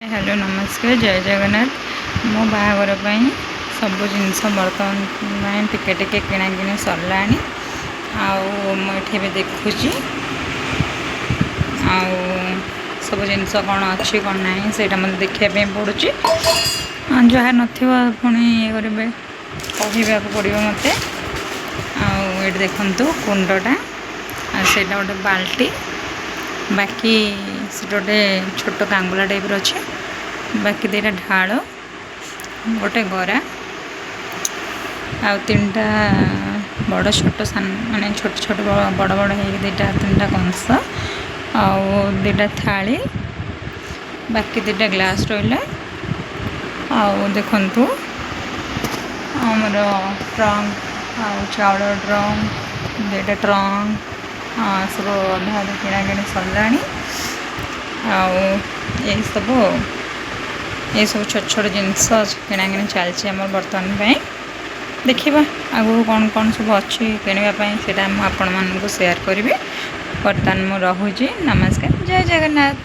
Hello, ନମସ୍କାର, ଜୟ ଜଗନ୍ନାଥ। ମୋ ବାହାଘର ପାଇଁ ସବୁ ଜିନିଷ ବର୍ତ୍ତମାନ ପାଇଁ ଟିକେ ଟିକେ କିଣାକିଣି ସରିଲାଣି। ଆଉ ମୁଁ ଏଠି ଏବେ ଦେଖୁଛି ଆଉ ସବୁ ଜିନିଷ କ'ଣ ଅଛି, କ'ଣ ନାହିଁ, ସେଇଟା ମୋତେ ଦେଖିବା ପାଇଁ ପଡ଼ୁଛି। ଯାହା ନଥିବ ପୁଣି ଇଏ କରିବେ, କହିବାକୁ ପଡ଼ିବ ମୋତେ। ଆଉ ଏଇଠି ଦେଖନ୍ତୁ କୁଣ୍ଡଟା, ଆଉ ସେଇଟା ଗୋଟେ ବାଲ୍ଟି, ବାକି ସେଟା ଗୋଟେ ଛୋଟ ଗାଙ୍ଗୁଲା ଟାଇପ୍ର ଅଛି, ବାକି ଦୁଇଟା ଢାଳ, ଗୋଟେ ଗରା ଆଉ ତିନିଟା ବଡ଼ ଛୋଟ ସାନ, ମାନେ ଛୋଟ ଛୋଟ ବଡ଼ ବଡ଼ ହେଇକି ଦୁଇଟା ତିନିଟା କଂସ ଆଉ ଦୁଇଟା ଥାଳି, ବାକି ଦୁଇଟା ଗ୍ଲାସ୍ ରହିଲା। ଆଉ ଦେଖନ୍ତୁ ଆମର ଟ୍ରଙ୍କ ଆଉ ଚାଉଳ ଡ୍ରମ୍, ଦୁଇଟା ଟ୍ରଙ୍କ ସବୁ ଅଧା ଅଧା କିଣାକିଣି ସରିଲାଣି। ଆଉ ଏଇସବୁ ଏସବୁ ଛୋଟ ଛୋଟ ଜିନିଷ କିଣାକିଣି ଚାଲିଛି ଆମର ବର୍ତ୍ତମାନ ପାଇଁ। ଦେଖିବା ଆଗକୁ କ'ଣ କ'ଣ ସବୁ ଅଛି କିଣିବା ପାଇଁ, ସେଇଟା ମୁଁ ଆପଣମାନଙ୍କୁ ସେୟାର କରିବି। ବର୍ତ୍ତମାନ ମୁଁ ରହୁଛି। ନମସ୍କାର, ଜୟ ଜଗନ୍ନାଥ।